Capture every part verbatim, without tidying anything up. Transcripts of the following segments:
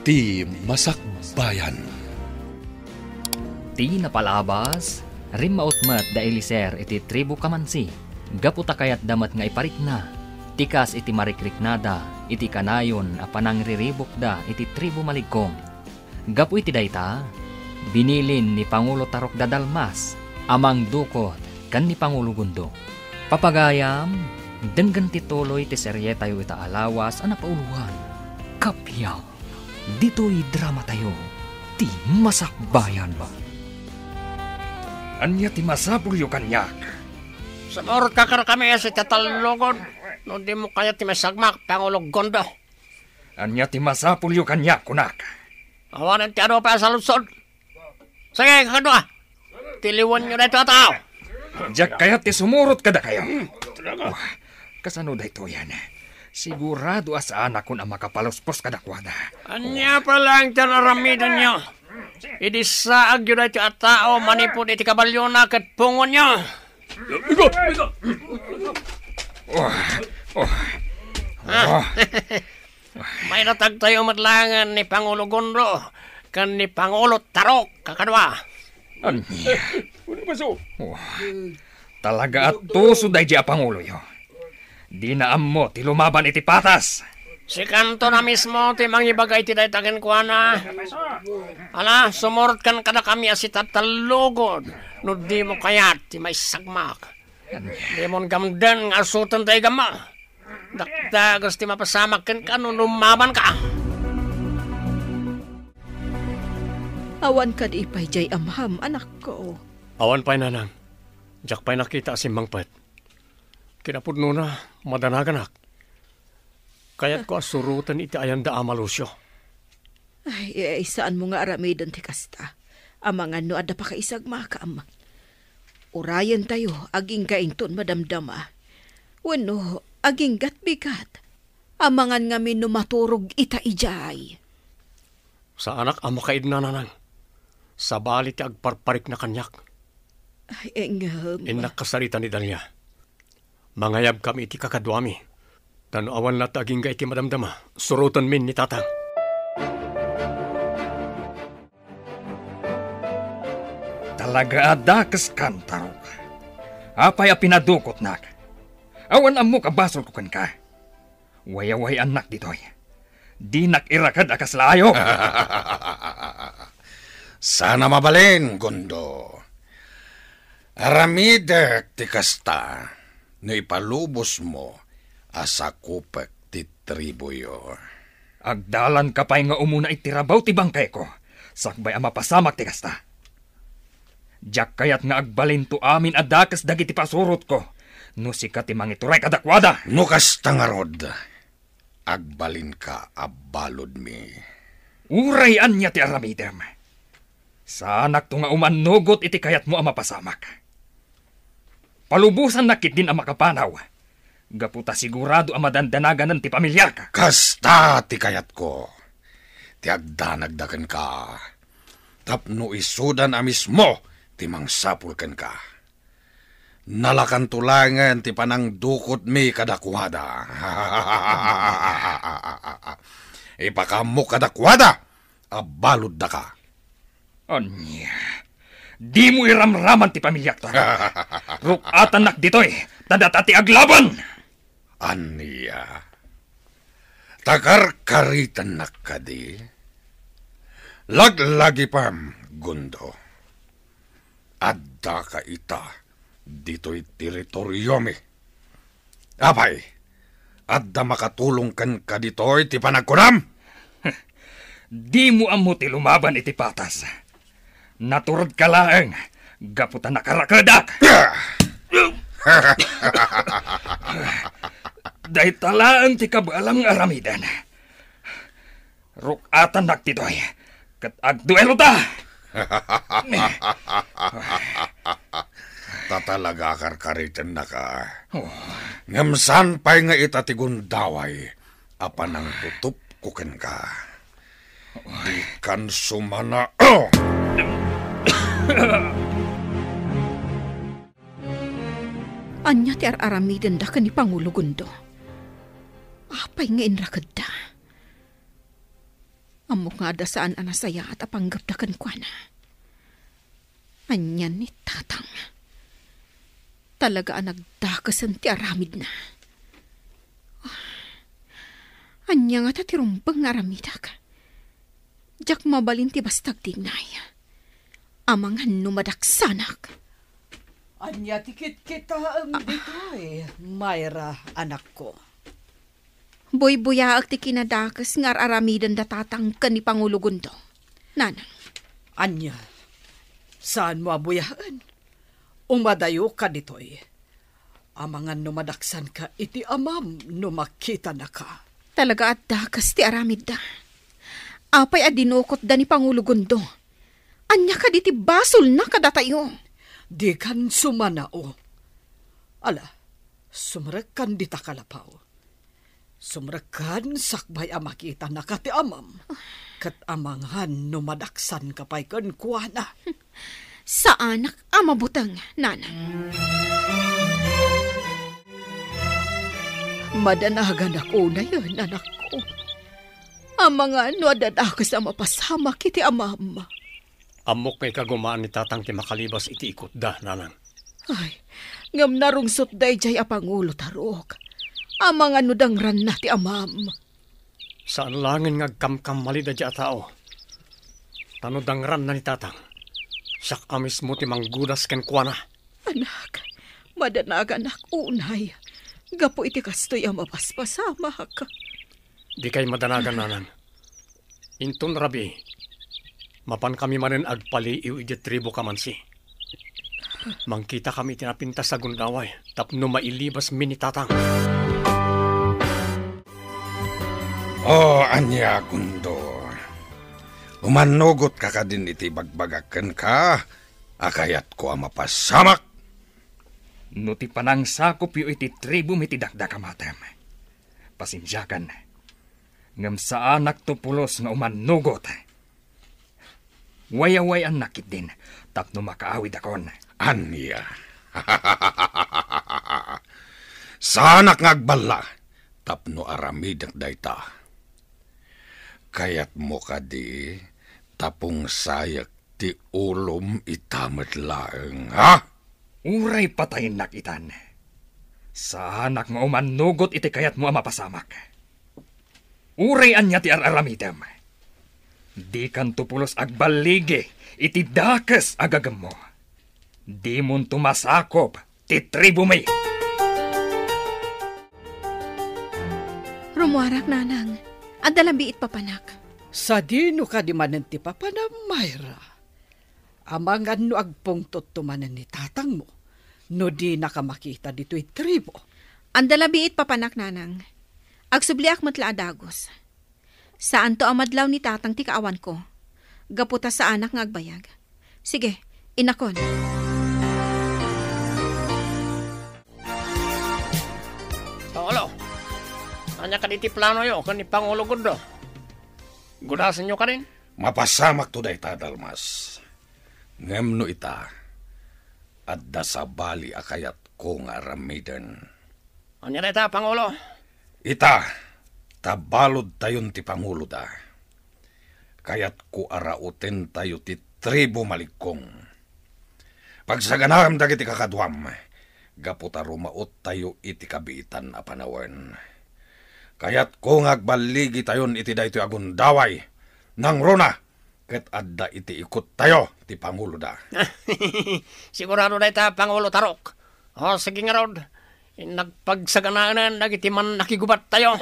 Ti Masakbayan. Ti napalabas, rimmaut met da Eliezer iti tribu Kamansi, gapu ta kayatda met nga iparikna, ti kas iti marikriknada iti kanayon a panangriribukda iti tribu Maligkong. Gapu iti dayta, binilin ni Pangulo Tarok da Dalmas a mangdukot ken ni Pangulo Gundo. Papagayam, denggen ti tuloy ti serietayo ita a lawas a napauloan. Kappia, ditoy dramatayo, ti Masakbayan. Ania ti masapulyo kaniak? Sumurotka kadakami a sitatallukod, no dimo kayat ti maisagmak, Pangulo Gundo. Ania ti masapulyo kaniak, kunak? Awanen ti adu pay a saludsod. Sige, kakadua. Tiliwenyo daytoy a tao. Diak kayat ti sumurot kadakayo. Wah, kasano daytoyen? Sigurado a saanakon a makapaluspos kadakuada. Ania pay laeng ti ar-aramidenyo? Idi saagyo daytoy a tao manipud iti kabaliona ket pungonyo. Oh, oh. Ah. Oh. Maidatagtayo met laengen ni Pangulo Gundo ken ni Pangulo Tarok, kakadua. Ania? Ano ba so? Oh. Talaga a tuso daydi a panguloyo. Dina ammo ti lumaban iti patas. Sikanto na mismo ti mangibaga iti dayta kenkuana. Ala, sumurot kan kadakami a sitatallukod no dimo kayat ti maisagmak. Dimon gamden nga asoten tay gamma. Dakdages ti mapasamak kenka no lumabanka. Awan kadi pay diay amham, anakko? Awan pay, nanang. Diak pay nakita a simmangpet. Kinapudnona, madanaganak. Kayatko a suroten iti ayanda a malusio. Ay, ay, saanmo nga aramiden ti kasta. Amangan no adda pakaisagmakam. Urayentayo, agingga inton madamdama. Wenno, agingga't bigat. Amangan ngamin no maturog ita idiay. Saanak a makaidna, nanang. Sabali ti agparparikna kaniak. Ay, ngem. Innak kasarita ni Dalia. Mangayabkami iti kakaduami. Ta no awan latta agingga iti madamdama, surotenmin ni Tatang. Talaga a dakeskan, Tarok. Apay a pinadukotnak? Awan ammok a basolko kenka. Wayaway-annak ditoy. Dinak iraked a kasla ayo. Sana mabalin, Gundo. Aramidek ti kasta no ipalubosmo a sakupek ti tribuyo. Agdalanka pay nga umuna iti rabaw ti bangkayko, sakbay a mapasamak ti kasta. Diak kayat nga agbalinto amin a dakes dagiti pasurotko no sika ti mangituray kadakuada. No kasta ngarud, agbalinka a baludmi. Uray ania ti aramidem, saanakto nga umannugot iti kayatmo a mapasamak. Palubosannak ketdin a makapanaw, gapu ta sigurado a madandanaganen ti pamiliak. Kasta ti kayatko, ti agdanagda kenka, tapno isudan a mismo ti mangsapul kenka. Nalakanto laengen ti panangdukotmi kadakuada. Ipakaammo kadakuada a baluddaka. Ania? Dimo iramraman ti pamiliakta. Ruk-atannak ditoy, ta data ti aglaban. Ania? Ta karkaritennak kadi? Laglagipem, Gundo. Addaka ita ditoy teritoriomi. Apay, adda makatulong kenka ditoy ti panagkunam? Dimo ammo ti lumaban iti patas. Naturedka laeng gapu ta nakarakedak. Dayta laeng ti kabaelam nga aramiden. Ruk-atannak ditoy, ket agduelota. Ta talaga a karkaritennaka. Oh. Ngem saan pay nga ita ti gundaway a panangtutupko kenka. Dikan sumana-, oh! Ania ti ar-aramidenda ken ni Pangulo Gundo? Apay nga inrakedda? Ammok nga adda saan a nasayaat a panggepda kenkuana. Ania ni Tatang? Talaga a nagdakesen ti aramidna. Ah, ania ngata ti rumbeng nga aramidek? Diak mabalin ti basta agtignay. Amangan no madaksanak. Ania ti kitkitaem ditoy, Myra, anakko? Buybuyaek ti kinadakes nga ar-aramiden da Tatang ken ni Pangulo Gundo. Nanang. Ania? Saanmo a buyaen? Umadayoka ditoy. Amangan no madaksanka iti amam no makitanaka. Talaga a dakes ti aramidda. Apay a dinukotda ni Pangulo Gundo? Ania kadi ti basolna kadatayo? Dikan sumanao. Ala, sumrekkan dita kalapaw. Sumrekkan sakbay a makitanaka ti amam, ket amangan no madaksanka pay kenkuana. Saanak a mabuteng, Nanang. Madanaganak unayen, anakko. Amangan no adda dakes a mapasamak iti amam. Ammok nga ikagumaan ni Tatang ti makalibas iti ikutda, Nanang. Ay, ngem narungsot daydiay a pangulo, Tarok. Amangan no dangranna ti amam. Saan laengen nga agkamkammalida daydiay a tao. Ta no dangranna ni Tatang, siak a mismo ti manggudas kenkuana. Anak, madanaganak unay. Gapu iti kastoy a mapaspasamak. Dikay madanagan, Nanang. Inton rabii, mapankami manen agpaliiw idiay tribu Kamansi. Mangkitakami iti napintas a gundaway tapno mailibasmi ni Tatang. O, ania, Gundo? Umannugotka kadin iti ibagbagak kenka a kayatko a mapasamak? No ti panangsakopyo iti tribumi ti dakdakamatem, pasensiakan, ngem saanakto pulos nga umannugot. Wayaway-annak ketdin tapno makaawidakon. Ania? Saanak nga agballa tapno aramidek dayta. Kayatmo kadi ta pungsayek ti ulom ita met laeng, ha? Uray patayennak itan, saanak nga umannugot iti kayatmo a mapasamak. Uray ania ti ar-aramidem, dikanto pulos agballigi iti dakes a gagemmo. Dimonto masakop ti tribumi. Rumuarak, Nanang. Adda labiit papanak. Sadino kadi manen ti papanam, Myra? Amangan no agpungtotto manen ni tatangmo no dinaka makita ditoy tribu. Adda labiit papanak, Nanang. Agsubliak met la a dagus. Saanto a madlaw ni Tatang ti kaawanko, gapu ta saanak nga agbayag. Sige, innakon. Pangulo, ania kadi ti planoyo ken ni Pangulo Gundo? Gudasenyo kadin? Mapasamakto dayta, Dalmas. Ngem no ita, adda sabali a kayatko nga aramiden. Ania dayta, Pangulo? Ita, ta baludtayon ti panguloda. Kayatko a rautentayo ti tribu Malikkong. Pagsaganaem dagiti kakaduam, gapu ta rumaottayo iti kabiitan a panawen. Kayatko nga agballigitayon iti daytoy a gundaway. Nangruna, ket adda iti ikuttayo ti panguloda. Sigurado dayta, Pangulo Tarok. O, sige ngarud, inagpagsaganaen dagiti mannakigubattayo.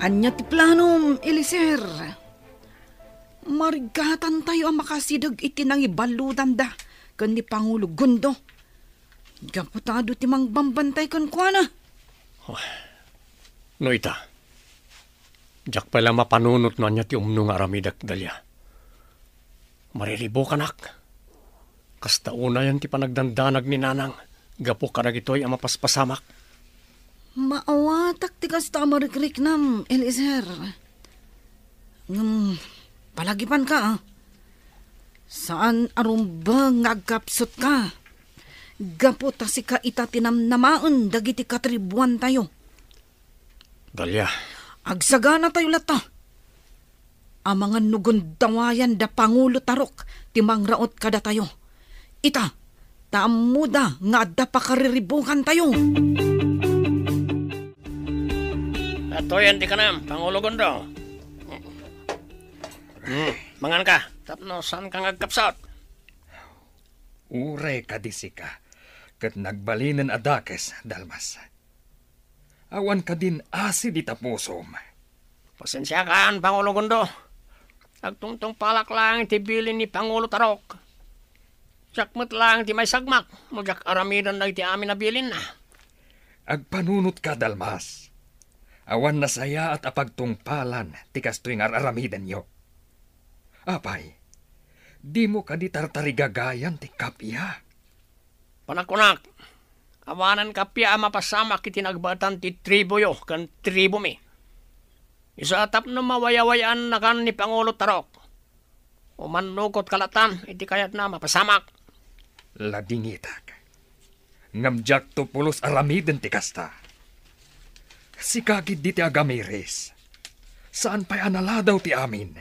Ania ti planom, Eliezer? Marigatantayo a makasideg iti nangibaludanda ken ni Pangulo Gundo. Gapu ta adu ti mangbambantay kenkuana. Oh, no ita, diak pay la mapanunot no ania ti umno nga aramidek, Dalia. Mariribukanak. Kasta unayen ti panagdandanag ni Nanang gapu kadagitoy a mapaspasamak. Maawatak ti kasta a marikriknam, Eliezer. Ngem, palagipanka, a. Saan a rumbeng nga agkapsutka. Gapu ta sika ita ti namnamaen dagiti katribuantayo. Dalia. Agsaganatayo latta. Amangan no gundawayan da Pangulo Tarok ti mangraot kadatayo. Ita, ta ammoda nga adda pakariribukantayo. Atoyen ti kanam, Pangulo Gundo. Hmm, mangan ka, tapno saan ka nga agkapsut. Uray kadi sika, ket nagbalinen a dakes, Dalmas. Awan kadin asid ita pusom. Pasensiakan, Pangulo Gundo. Agtungtungpalak laeng ti bilin ni Pangulo Tarok. Siak met laeng ti maisagmak no diak aramiden dagiti amin a bilinna. Agpanunotka, Dalmas. Awan nasayaat a pagtungpalan ti kastoy nga ar-aramidenyo. Apay, dimo kadi tartarigagayan ti kappia? Panagkunak, awanen kappia a mapasamak iti nagbaetan ti tribuyo ken tribumi. Isu a tapno mawayaway-annakan ni Pangulo Tarok. Umannukotka latta iti kayatna a mapasamak. Ladingitak. Ngem diakto pulos aramiden ti kasta. Sika ketdi ti agamiris. Saan pay a naladaw ti amin.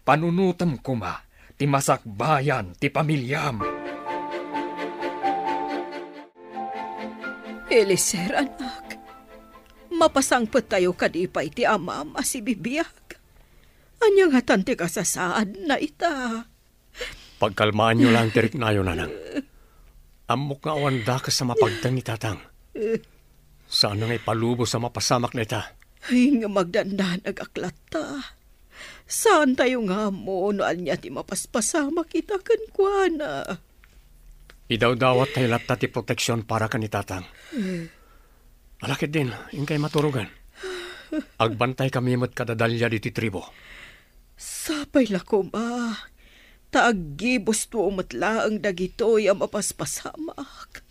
Panunotem koma ti masakbayan ti pamiliam. Eliezer, anak, mapasangpettayo kadi pay ti amam a sibibiag. Ania ngatan ti kasasaadna ita? Pagkalmaanyo laeng ti riknayo, nanang. Ammok nga awan dakes a mapagteng ni tatang. Saan nga ipalubos a mapasamak dayta. Ay, nga magdandanag ak latta. Saantayo nga ammo no ania ti mapaspasamak ita kenkuana. Idawdawattayo latta ti proteksion para ken ni tatang. Ala ketdin, inkay maturogen. Agbantaykami met kada Dalia ditoy tribo. Sapay la koma, ta aggibusto met laeng dagitoy a mapaspasamak.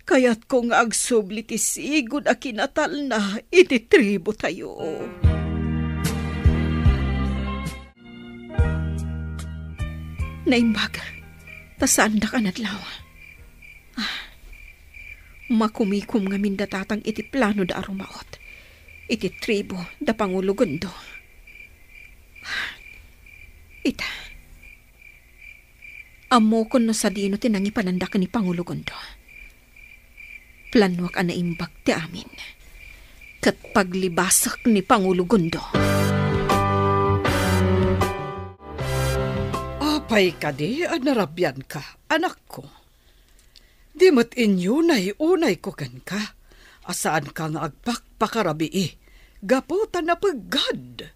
Kayatko nga agsubli ti sigud a kinatalna iti tribotayo. Naimbag, ta saandak a nadlaw. Ah, makumikom ngamin da tatang iti planoda a rumaot iti tribo da Pangulo Gundo. Ita, ammokon no sadino ti nangipananda ken ni Pangulo Gundo. Planuak a naimbag ti amin, ket paglibasek ni Pangulo Gundo. Apay kadi a narabianka, anakko? Di met inyunay-unayko kenka a saanka nga agpakpakarabii gapu ta napeggad.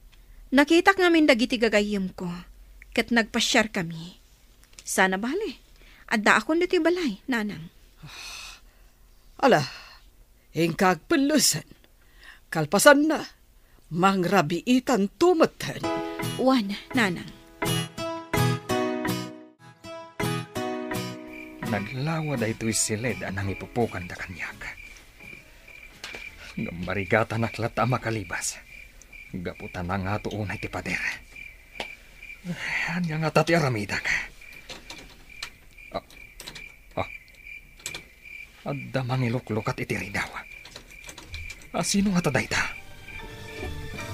Nakitak ngamin dagiti gagayyemko, ket nagpasiarkami. Saan a bale, addaakon ditoy balay, nanang. Ala, inka agpellesen. Kalpasanna, mangrabiitanto metten. Wen, nanang. Naglawa daytoy siled a nangipupokanda kaniak. Ngem marigatanak latta a makalibas, gapu ta nangato unay ti pader. Ania ngata ti aramidek? Ah, ah. Adda mangiluklukat iti ridaw. A, sino ngata dayta?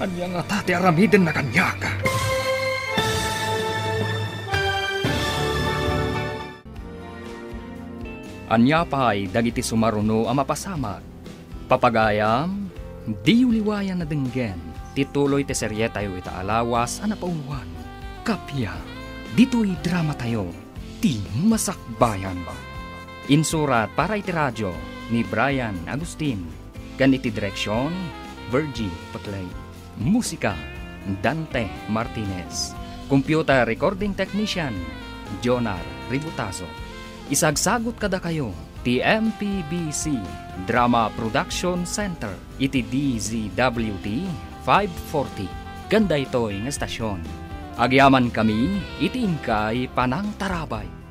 Ania ngata ti aramidenna kaniak? Ania pay dagiti sumaruno a mapasamak? Papagayam, diyo liwayan a denggen ti tuloy ti serietayo ita a lawas a napauloan. Kappia, ditoy dramatayo, ti Masakbayan. Insurat para iti radio ni Brian Agustin, ken iti direksion, Virgie Paclay. Musika, Dante Martinez. Computer recording technician, Jonar Ributazo. Isagsagut kadakayo ti M P B C Drama Production Center iti D Z W T five forty ken daytoy nga estasion. Agyamankami iti inkay panangtarabay.